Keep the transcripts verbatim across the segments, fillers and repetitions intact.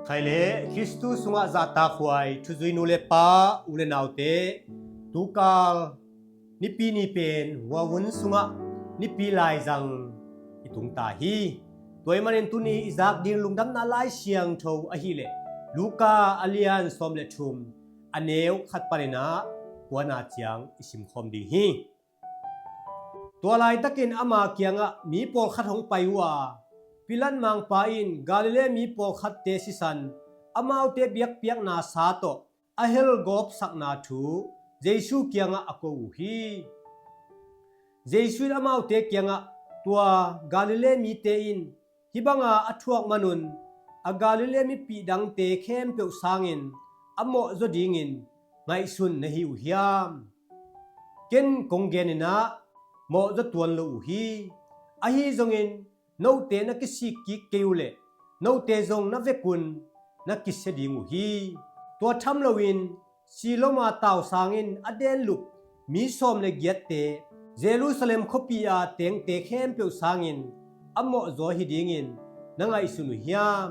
Khai le Khristu sungah zahtakhuai thuzui nu le pa, u le naute, tukal Nipi ni pen hua hun sungah Nipi laizang i tung ta hi. Tua ahih manin tuni i zak ding lungdamna Lai Siangtho ahih leh Luka a lian sawm le thum, a neu khat panin ah kuana ciang i simkhawm ding hi. Tua laitakin ama kiangah mi pawlkhat hong pai uh a, Pilat mangpa in Galilee mi pawlkhatte sisan amaute biakpiakna sa tawh a helgawpsakna thu Jesu kiangah a ko uh hi. Jesu in amaute kiangah, tua Galilee mite in hih banga a thuak manun a Galilee mipih dangte khempeuh sangin a mawhzaw dingin ngaihsun na hi uh hiam? Ken kong genin ah mawhzaw tuan lo uh hi. Ahi zongin note na kisik kik kei uh leh note zong na vekun na kisia ding uh hi. Tua tham loin Siloam a tausang in a denlup mi sawm le giatte, Jerusalem khuapi a tengte khempeuh sangin a mawhzaw hi dingin na ngaihsun uh hiam?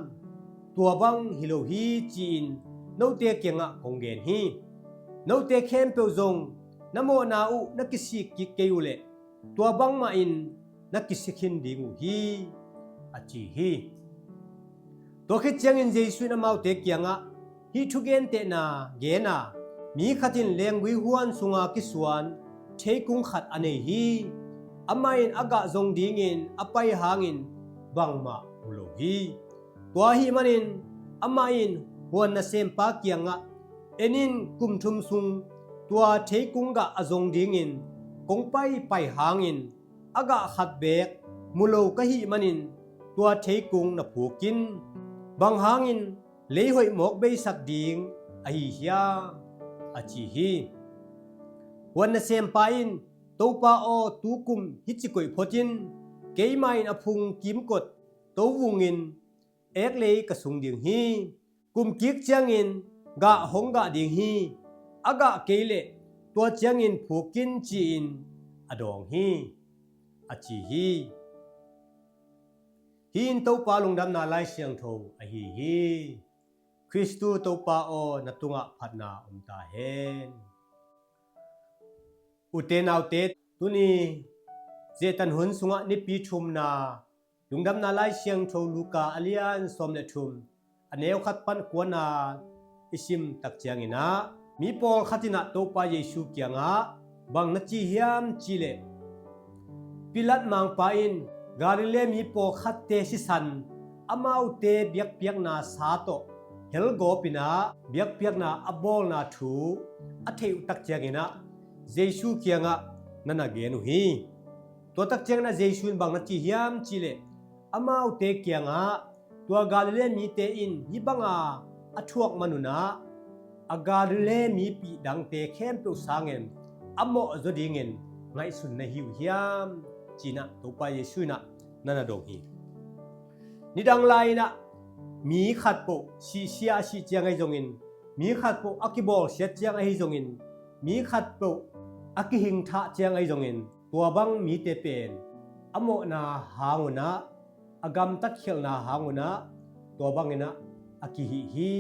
Tua bang hi lo hi, ci-in note kiangah kong gen hi. Note khempeuh zong na mawhna uh na kisik kik kei uh leh tua bangmah in na kisia khin ding uh hi, a ci hi. Tua khit ciangin Jesu in amaute kiangah hih thugentehna gen a, mi khat in lenggui huan sunga kisuan theikung khat a nei hi. Amah in a gah zong dingin a pai hangin bangmah mu lo hi. Tua ahih manin amah in huan nasempa kiangah, en in, kum thum sung tua theikung gah a zong dingin kong paipai hangin a gah khat beek mu lo ka hih manin tua theikung na phuk in. Bang hangin lei hoih mawk beisak ding ahi hiam? a ci hi. Huan nasempa in, Topa aw, tukum hih ci koih phot in, keimah in a phung kimkot to vungin eklei ka sung ding hi. Kum kik ciangin gah hong gah ding hi. A gah kei leh tua ciangin phuk in, ci-in a dawng hi, a ci hi. Hih in Topa lungdamna Lai Siangtho ahi hi. Khristu Topa aw, na tungah phatna om ta hen. Ute naute, tuni zehtan hun sungah Nipi thumna, Lungdamna Lai Siangtho Luka a lian sawm le thum, a neu khat pan kuana i sim tak ciangin ah, mi pawlkhat in ah Topa Jesu kiangah bang na ci hiam cih leh, Pilat mangpa in Galilee mi pawlkhatte sisan amaute biakpiakna sa tawh helgawp in ah biakpiakna a bawlna thu a theih uh tak ciangin ah Jesu kiangah na na gen uh hi. Tua tak ciangin ah Jesu in bang na ci hiam cih leh, amaute kiangah, tua Galilee mite in hih banga a thuak man un ah a Galilee mipi dangte khempeuh sangin a mawhzaw dingin ngaihsun na hi uh hiam, ci-in ah Topa Jesu in ah na na dong hi. Nidang lai-in ah mi khatpeuh sihsia a sih ciang ahi zongin, mi khatpeuh a kibawlsiat ciang ahi zongin, mi khatpeuh a kihingthah ciang ahi zongin, tua bang mite pen a mawhna hang un ah, a gamtat khialhna hang un ah, tua bangin ah a kihih hi,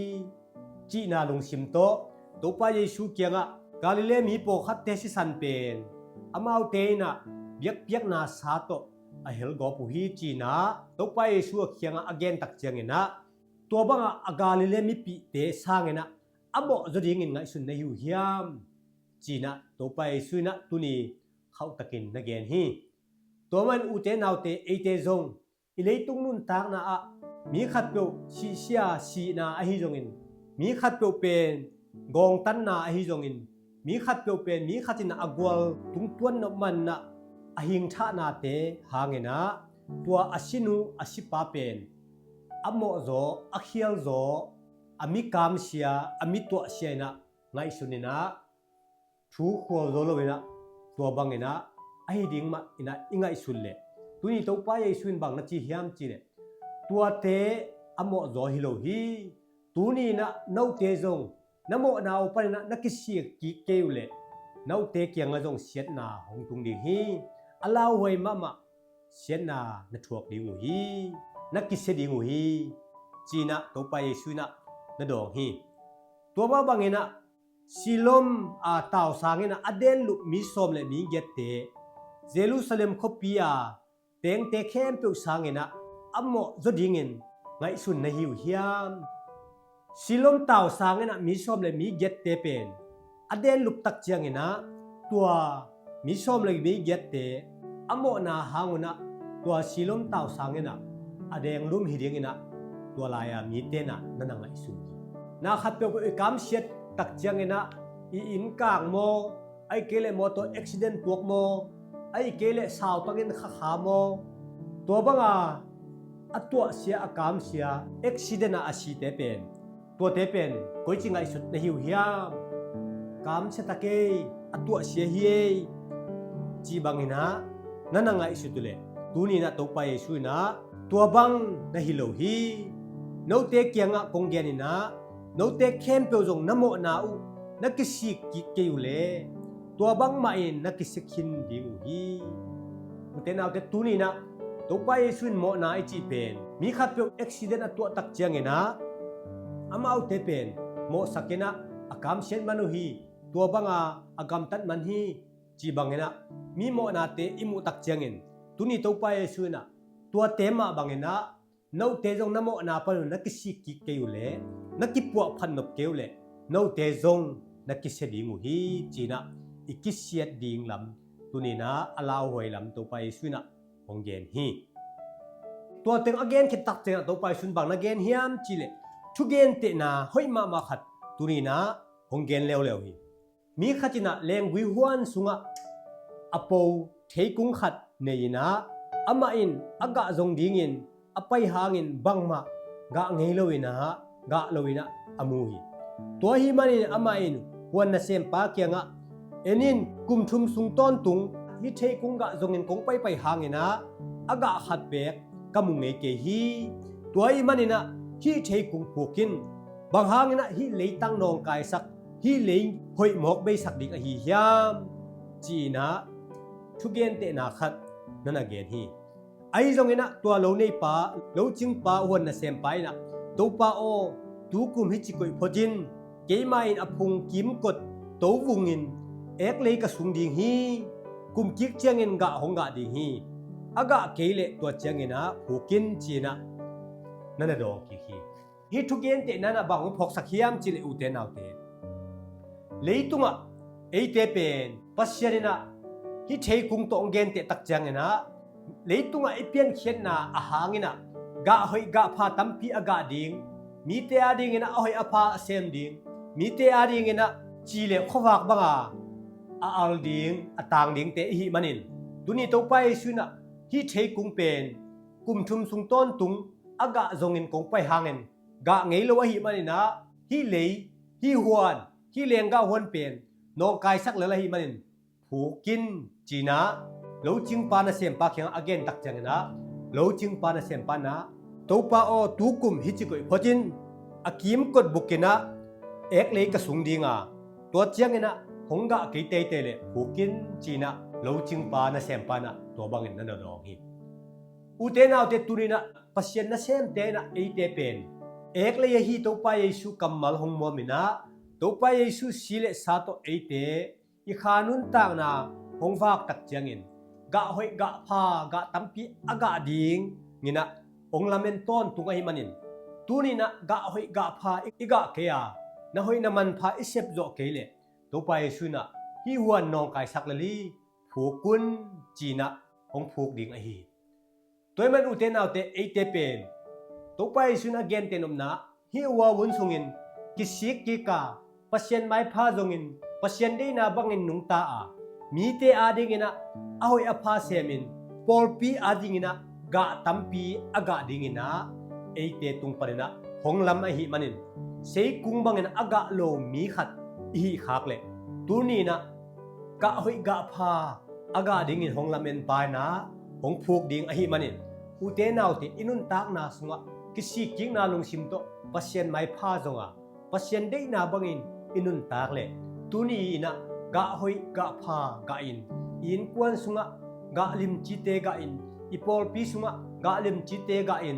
cihna lungsim tawh Topa Jesu kiangah Galilee mi pawlkhatte sisan pen amaute in ah biakpiakna sa tawh a helgawp uh hi, ci-in ah Topa Jesu a kiangah a gen tak ciangin ah, tua bangah a Galilee mipihte sangin ah a mawhzaw dingin ngaihsun na hi uh hiam, ci-in ah Topa Jesu in ah tuni khauhtakin na gen hi. Tua manin ute naute, eite zong i leitung nuntakna ah mi khatpeuh sihsia sihna ahi zongin, mi khatpeuh pen gawngtanna ahi zongin, mi khatpeuh pen mi khat in a gual tungtuan nop man ah a hingthahnate hangin ah, tua a sinu a sipa pen a mawhzaw, a khialzaw, a mi kamsia, a mi tuahsia in ah ngaihsun in ah, thu khual zo lo in ah, tua bangin ah ahi ding mah in ah i ngaihsun leh, tuni Topa Jesu in bang na ci hiam cih leh, tuate a mawhzaw hi lo hi. Tuni in ah note zong na mawhna uh panin ah na kisik kik kei uh leh, note kiangah zong siatna hong tung ding hi. A lauhuai mahmah siatna na thuak ding uh hi. Na kisia ding uh hi. ci-in ah Topa Jesu in ah na dawng hi. Tua mah bangin ah Siloam a tau sangin ah a denlup mi sawm le mi giatte, Jerusalem khuapi a tengte khempeuh sangin ah a mawh zaw dingin ngaihsun na hi uh hiam? Siloam tau sangin ah mi sawm le mi giatte pen a denlup tak ciangin ah tua mi sawm le mi giatte a mawhna hang un ah tua Siloam tau sangin ah a denglum hi dingin ah tua lai-a mite in ah na na ngaihsun hi. Na khat peuhpeuh i kamsiat tak ciangin ah i inn kang maw, ahih kei leh mawtaw accident tuak maw, ahih kei leh sautangin khakha maw, tua banga a tuahsia, a kamsia, accident ah a site pen, tuate pen koici ngaihsut na hi uh hiam? Kamsia ta kei, a tuahsia hi ei, ci bangin ah na na ngaihsut uh leh, tuni in ah Topa Jesu in ah tua bang na hi lo hi. Note kiangah kong genin ah note khempeuh zong na mawhna uh na kisik kik kei uh leh tua bangmah in na kisia khin ding uh hi. Ute naute, tuni in ah Topa Jesu in mawhna i cih pen mi khatpeuh accident a tuah tak ciangin ah amaute pen mawhsak in ah a kamsiat man uh hi, tua banga a gamtat man hi, ci bangin ah mi mawhnate i muh tak ciangin tuni Topa Jesu in ah tuate mah bangin ah note zong na mawhna pan uh na kisik kik kei uh leh, na kipuah phat nop kei uh leh note zong na kisia ding uh hi, ci-in ah i kisiat ding lam tuni in ah a lauhuai lam Topa Jesu in ah hong gen hi. Tua teng a gen khit tak ciangin ah Topa Jesu in bang na gen hiam cih leh thugentehna hoih mahmah khat tuni in ah hong gen leuleu hi. Mi khat in ah lenggui huan sungah a po theikung khat nei in ah amah in a gah zong dingin a pai hangin bangmah gah ngei lo in ah, gah lo in ah a mu hi. Tua ahih manin amah in huan nasempa kiangah, "En in, kum thum sung tawntung hih theikung gah zongin kong paipai hangin ah a gah khat beek ka mu ngei kei hi. Tua ahih manin ah hih theikung phuk in, bang hangin ah hih leitang nawngkaisak, hih lei hoih mawk beisak ding ahi hiam?" ci-in ah thugentehna khat na na gen hi. Ahi zongin ah tua lo neipa, lo cingpa, huan nasempa in ah, "Topa aw, tukum hih ci koih phot in, keimah in a phung kimkot to vungin eklei ka sung ding hi. Kum kik ciangin gah hong gah ding hi. A gah kei leh tua ciangin ah phuk in," ci-in ah na na dawng kik hi. Hih thugentehna in ah bang hong phawksak hiam cih leh, ute naute, leitungah eite pen Pasian in ah hih theikung tawh hong genteh tak ciangin ah leitungah i piankhiatna a hangin ah gah hoih gah pha tampi a gah ding, mite adingin ah a hoih a pha a sem ding, mite adingin ah ci le khuavak banga a al ding, a tang dingte i hih manin, tuni Topa Jesu in ah hih theikung pen kum thum sung tawntung a gah zongin kong pai hangin gah ngei lo ahih manin ah hih lei, hih huan, hih lenggah huan pen nawngkaisak lel ahih manin phuk in, ci-in ah lo cingpa nasempa kiangah a gen tak ciangin ah lo cingpa nasempa in ah, "Topa aw, tukum hih ci koih phot in, a kimkot bukin ah eklei ka sung ding a, tua ciangin ah hong gah kei teitei leh phuk in," ci-in ah lo cingpa nasempa in ah tua bangin na na dawng hi. Ute naute, tuni in ah Pasian nasemte in ah eite pen eklei ahi Topa Jesu kammal hong muam in ah, Topa Jesu si le sa tawh eite i kha nuntakna hong vak tak ciangin gah hoih gah pha, gah tampi a gah dingin ah hong lamen tawntung ahih manin, tuni in ah gah hoih gah pha i gah kei a, na hoih na manpha i sep zawh kei leh Topa Jesu in ah, "Hih huan nawngkaisak lel hi, phuk un," ci-in ah hong phuk ding ahi hi. Tua ahih man, ute naute, eite pen Topa Jesu in a genteh nopna, hih uaun sungin kisik kik a, Pasian maipha zongin, Pasian deihna bangin nungta a, mite adingin ah a hoih a pha semin, pawlpi adingin ah gah tampi a gah dingin ah eite tung panin ah hong lam ahih manin, seikung bangin a gah lo mi khat i hih khak leh, tuni in ah gah hoih gah pha a gah dingin hong lamenpa in ah hong phuk ding ahih manin, ute naute, i nuntakna sungah kisikkikna lungsim tawh Pasian maipha zong a, Pasian deihna bangin i nuntak leh, tuni in ah gah hoih gah pha gahin, i innkuan sungah gah limcite gahin, i pawlpi sungah gah limcite gahin,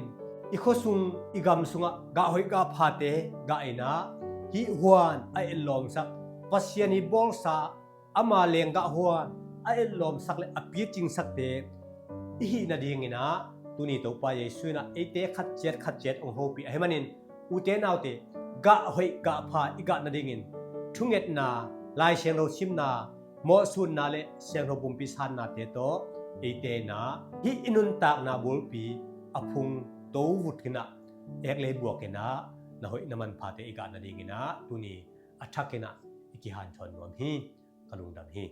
i khuasung, i gam sungah gah hoih gah phate gah in ah, hih huan a etlawmsak, Pasian i bawlsa ama lenggah huan a etlawmsak le a picingsakte i hih nadingin ah, tuni Topa Jesu in ah eite khat ciat khat ciat hong hopih ahih manin, ute naute, gah hoih gah pha i gah nadingin thungetna, Lai Siangtho simna, mawhsunna le siangtho pumpi sannate tawh eite in ah hih i nuntakna bulpi a phung to vut in ah, ek le buak in ah na hoih na manphate i gah nadingin ah tuni a thak in ah i kihanthawn nuam hi. Ka lungdam hi.